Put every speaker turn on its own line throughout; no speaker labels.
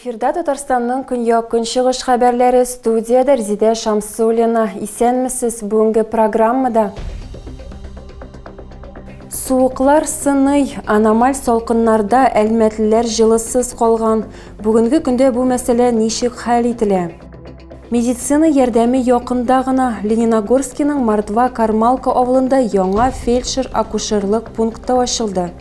Эфирда Татарстанның көньяк-көнчыгыш хәбәрләре, студиядә Резидә Шамсуллина. Исәнмесез, бүгенге программада. Суыклар сыный, аномаль салкыннарда әлмәтлеләр җылысыз калган. Бүгенге көндә бу мәсьәлә ничек хәл ителә? Медицина ярдәме якында гына, Лениногорскиның Мордва Кармалка авылында яңа фельдшер-акушерлык пункты ачылды.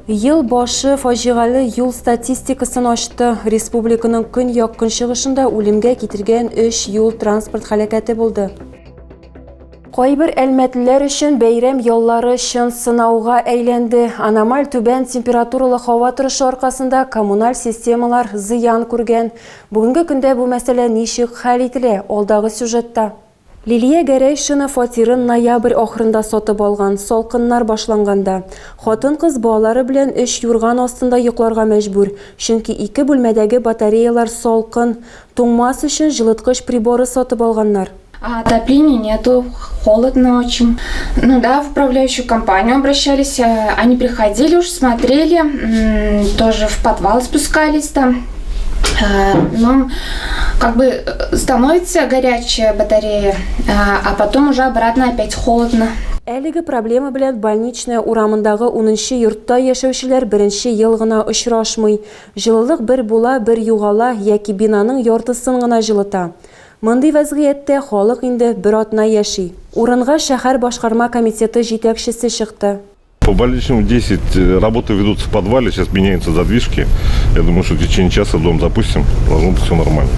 Ел башы фаҗигале юл статистикасын ачты. Республиканың көньяк-көнчыгышында үлемгә китергән өч юл-транспорт һәлакәте булды. Кайбер әлмәтлеләр өчен бәйрәм яллары чын сынауга әйләнде. Аномаль түбән температуралы һава торышы аркасында коммуналь системалар зыян күргән. Бүгенге көндә бу мәсьәлә ничек хәл ителә, алдагы сюжетта. Лилия Гәрәйшина фатирын ноябрь ахырында сатып алган, салкыннар башланганда. Хатын-кыз балалары белән өч юрган астында йокларга мәҗбүр, чөнки ике бүлмәдәге батареялар салкын. Туңмас өчен җылыткыч приборы сатып алганнар.
А отопления нету, холодно очень. Ну да, в управляющую компанию обращались, э, они приходили уж, смотрели, тоже в подвал спускались там. Э, но как бы э, становится горячая батарея, а потом уже обратно опять холодно.
Әлеге проблема белән Больничная урамындагы унынчы йортта яшәүчеләр беренче ел гына очрашмый. Җылылык бер була, бер югала яки бинаның яртысын гына җылыта. Мондый вәзгыятьтә халык инде бер атна яши. Урынга шәһәр башкарма комитеты җитәкчесе чыкты.
По больничному 10 э, работы ведутся в подвале, сейчас меняются задвижки. Я думаю, что в течение часа дом запустим, должно быть все нормально.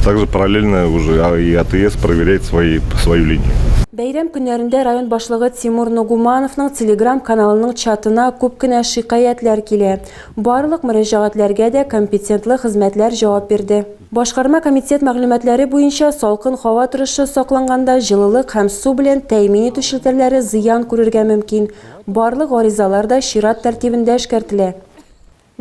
Также параллельно уже а, и АТС проверяет свои, свою линию.
Бәйрәм көннәрендә район башлыгы Тимур Нугумановның Телеграм-каналының чатына күп кенә шикаятьләр килә. Барлык мөрәҗәгатьләргә дә компетентлы хезмәтләр җавап бирде. Башкарма комитет мәгълүматлары буенча, салкын һава торышы сакланганда җылылык һәм су белән тәэмин итү челтәрләре зыян күрергә мөмкин. Барлык гаризалар да чират тәртибендә эшкәртелә.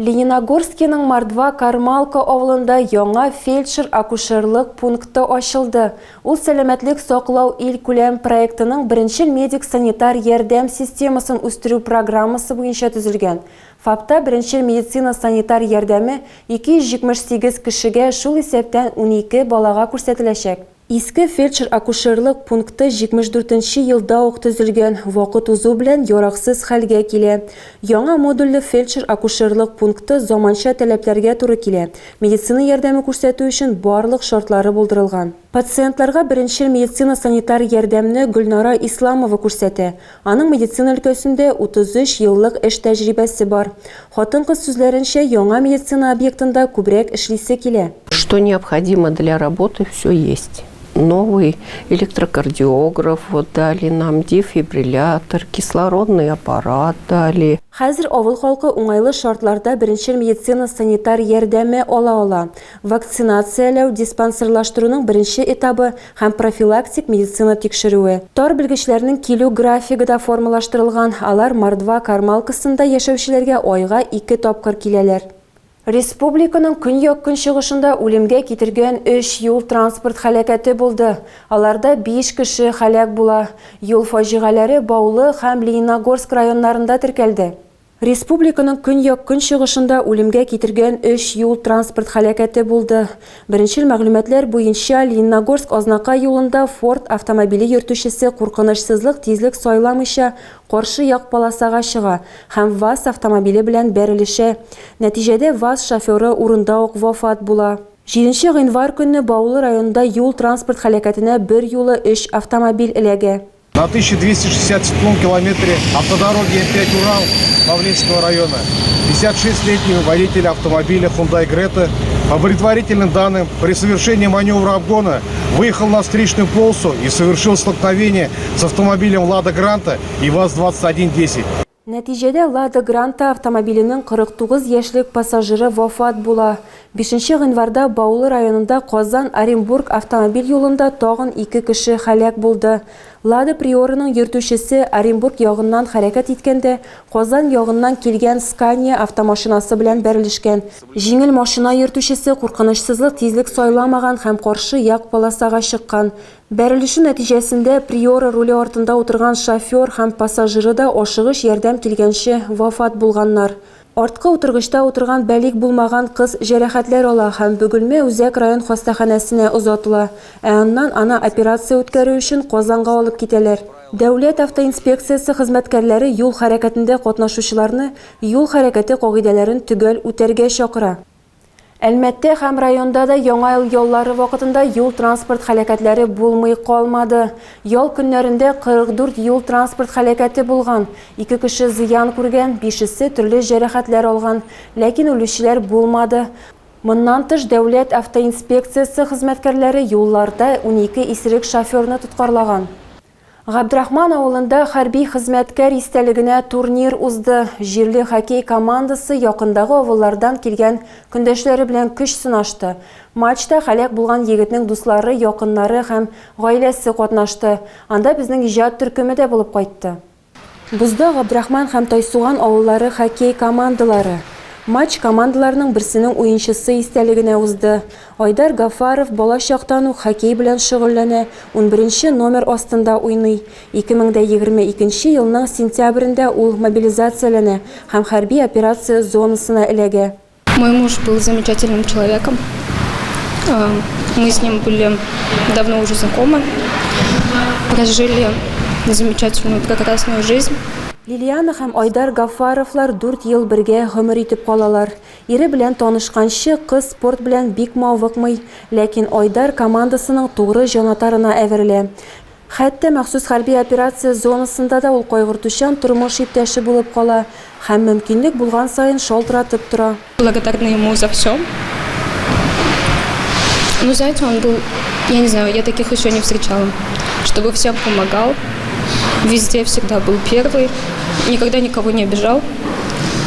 Лениногорскиның Мордва Кармалка авылында яңа фельдшер-акушерлык пункты ачылды. Ул Сәламәтлек саклау илкүләм проектының беренчел медик-санитар ярдәм системасын үстерү программасы буенча төзелгән. ФАПта беренчел медицина-санитар ярдәме 278 кешегә, шул исәптән 12 балага күрсәтеләчәк. Иске фельдшер-акушерлык пункты 74 нче елда ук төзелгән, вакыт узу белән яраксыз хәлгә килә. Яңа модульле фельдшер-акушерлык пункты заманча таләпләргә туры килә, медицина ярдәме күрсәтү өчен барлык шартлары булдырылган. Пациентларга беренчел медицина-санитар ярдәмне Гөлнара Исламова күрсәтә. Аның медицина өлкәсендә 33 еллык эш тәҗрибәсе бар. Хатын-кыз сүзләренчә, яңа медицина объектында күбрәк эшлисе килә.
Что необходимо для работы, все есть. Новый электрокардиограф вот дали нам, дефибриллятор, кислородный аппарат дали.
Хәзер авыл халкы уңайлы шартларда беренчел медицина-санитар ярдәме ала ала. Вакцинацияләү, диспансерлаштыруның беренче этабы һәм профилактик медицина тикшерүе. Тар белгечләрнең килү графигы да формалаштырылган, алар Мордва Кармалкасында яшәүчеләргә айга ике тапкыр киләләр. Республиканың көньяк-көнчыгышында үлемгә китергән өч юл-транспорт һәлакәте булды. Аларда биш кеше һәлак була. Юл фаҗигаләре Баулы һәм Лениногорск районнарында теркәлде. Республиканың көньяк-көнчыгышында үлемгә китергән өч юл-транспорт һәлакәте булды. Беренчел мәгълүматлар буенча, Лениногорск-Азнакай юлында Форд автомобиле йөртүчесе куркынычсызлык тизлек сайламыйча каршы як полосага чыга һәм ваз автомобиле белән бәрелешә. Нәтиҗәдә ваз шоферы урында ук вафат була. Җиденче гыйнвар көнне Баулы районында юл-транспорт һәлакәтенә берьюлы өч автомобиль эләгә.
На 1267 километре автодороги М5 Урал Павлинского района 56-летний водитель автомобиля Hyundai Greta по предварительным данным при совершении маневра обгона выехал на встречную полосу и совершил столкновение с автомобилем Лада Гранта и ВАЗ-2110.
Нәтиҗәдә Лада Гранта автомобиленең 49 яшьлек пассажиры вафат була. Бишенче гыйнварда Баулы районында Казан-Оренбург автомобиль юлында тагын ике кеше һәлак булды. Лада Приораның йөртүчесе Оренбург ягыннан хәрәкәт иткәндә Казан ягыннан килгән Скания автомашинасы белән бәрелешкән. Җиңел машина йөртүчесе куркынычсызлык тизлек сайламаган һәм каршы як полосага чыккан. Бәрелешү нәтиҗәсендә Приора руле артында утырган шофер һәм пассажиры да ашыгыч ярдәм килгәнче вафат булганнар. Арткы утыргычта утырган балигъ булмаган кыз җәрәхәтләр ала һәм Бөгелмә үзәк район хастаханәсенә озатыла, ә аннан аны операция үткәрү өчен Казанга алып китәләр. Дәүләт автоинспекциясе хезмәткәрләре юл хәрәкәтендә катнашучыларны юл хәрәкәте кагыйдәләрен төгәл үтәргә чакыра. Әлмәттә һәм районда да Яңа ел яллары вакытында юл-транспорт һәлакәтләре булмый калмады. Ял көннәрендә 44 юл-транспорт һәлакәте булган, ике кеше зыян күргән, бишесе төрле җәрәхәтләр алган, ләкин үлүчеләр булмады. Моннан тыш, Дәүләт автоинспекциясе хезмәткәрләре юлларда 12 исерек шоферны тоткарлаган. Габдрахман авылында хәрби хезмәткәр истәлегенә турнир узды. Җирле хоккей командасы якындагы авыллардан килгән көндәшләре белән көч сынашты. Матчта һәлак булган егетнең дуслары, якыннары һәм гаиләсе катнашты. Анда безнең иҗат төркеме дә булып кайтты. Бозда Габдрахман һәм Тайсуган авыллары хоккей командалары. Матч командаларның берсенең уенчысы истәлегенә узды. Айдар Гафаров бала чактан ук хоккей белән шөгыльләнә, унберенче номер астында уйный. 2022 елның сентябрендә ул мобилизацияләнә һәм хәрби операция зонасына эләгә.
Мой муж был замечательным человеком. Мы с ним были давно уже знакомы, прожили замечательную, прекрасную жизнь.
Лилиана һәм Айдар Гафаровлар дүрт ел бергә гомер итеп калалар. Ире белән танышканчы, кыз спорт белән бик мавыкмый, ләкин Айдар командасының тугры җанатарына әверелә. Хәтта махсус хәрби операция зонасында да ул кайгыртучан тормыш иптәше булып кала һәм мөмкинлек булган саен шалтыратып тора.
Благодарна ему за все. Ну, знаете, он был, я не знаю, я таких еще не встречала, чтобы всем помогал, везде всегда был первый, никогда никого не обижал.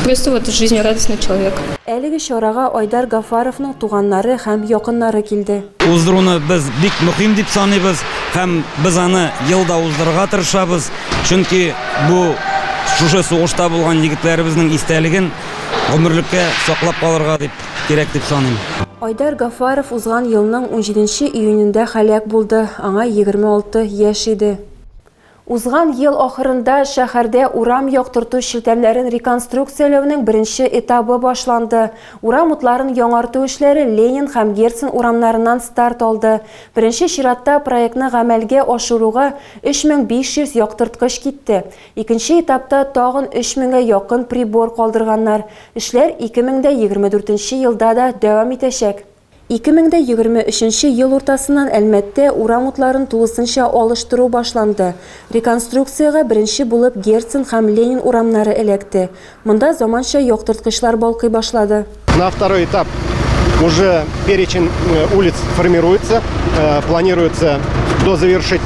Просто вот жизнерадостный человек.
Әлеге чарага Айдар Гафаровның туганнары һәм якыннары килде.
Уздыруны без бик мөһим дип саныйбыз һәм без аны ел да уздырырга тырышабыз, чөнки бу шушы сугышта булган егетләребезнең истәлеген гомерлеккә саклап калырга дип кирәк дип саныйм.
Айдар Гафаров узган елның унҗиденче июнендә һәлак булды, аңа 26 яшь иде. Узган ел ахырында шәһәрдә урам яктырту челтәрләрен реконструкцияләүнең беренче этабы башланды. Урам утларын яңарту эшләре Ленин һәм Герцен урамнарыннан старт алды. Беренче чиратта проектны гамәлгә ашыруга 3500 яктырткыч китте. Икенче этапта тагын 3000 гә якын прибор калдырганнар. Эшләр 2024 нче елда да дәвам итәчәк. 2023 нче ел уртасыннан Әлмәттә урам утларын тулысынча алыштыру башланды. Реконструкциягә беренче булып Герцен һәм Ленин урамнары эләкте. Монда заманча яктырткычлар балкый башлады.
На второй этап уже перечень улиц формируется. Планируется дозавершить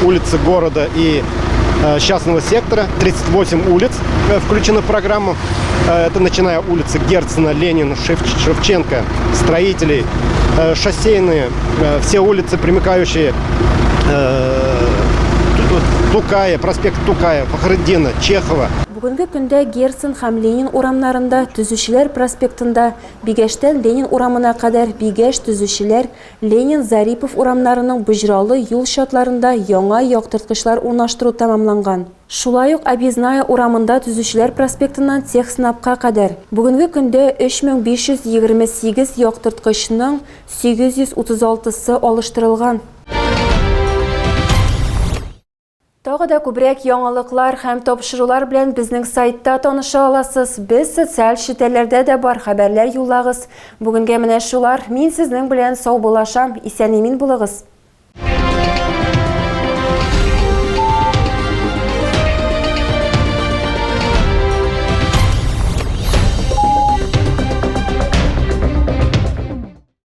улицы города и частного сектора. 38 улиц включено в программу. Это начиная улицы Герцена, Ленина, Шевченко, Строителей, шоссейные, все улицы, примыкающие Тукая, проспект Тукая, Фахретдина, Чехова.
Бүгенге көндә Герцен һәм Ленин урамнарында, Төзүчеләр проспектында, Бигәштән Ленин урамына кадәр Бигәш, Төзүчеләр, Ленин, Зарипов урамнарының боҗралы юл чатларында яңа яктырткычлар урнаштыру тәмамланган. Шулай ук Объездная урамында Төзүчеләр проспектыннан Техснабка кадәр. Бүгенге көндә 3528 яктырткычның 836 сы алыштырылган. Тагы да күбрәк яңалыклар һәм тапшырулар белән безнең сайтта таныша аласыз. Без социаль челтәрләрдә дә бар, хәбәрләр юллагыз. Бүгенгә менә шулар. Мин сезнең белән саубуллашам. Исән-имин булыгыз.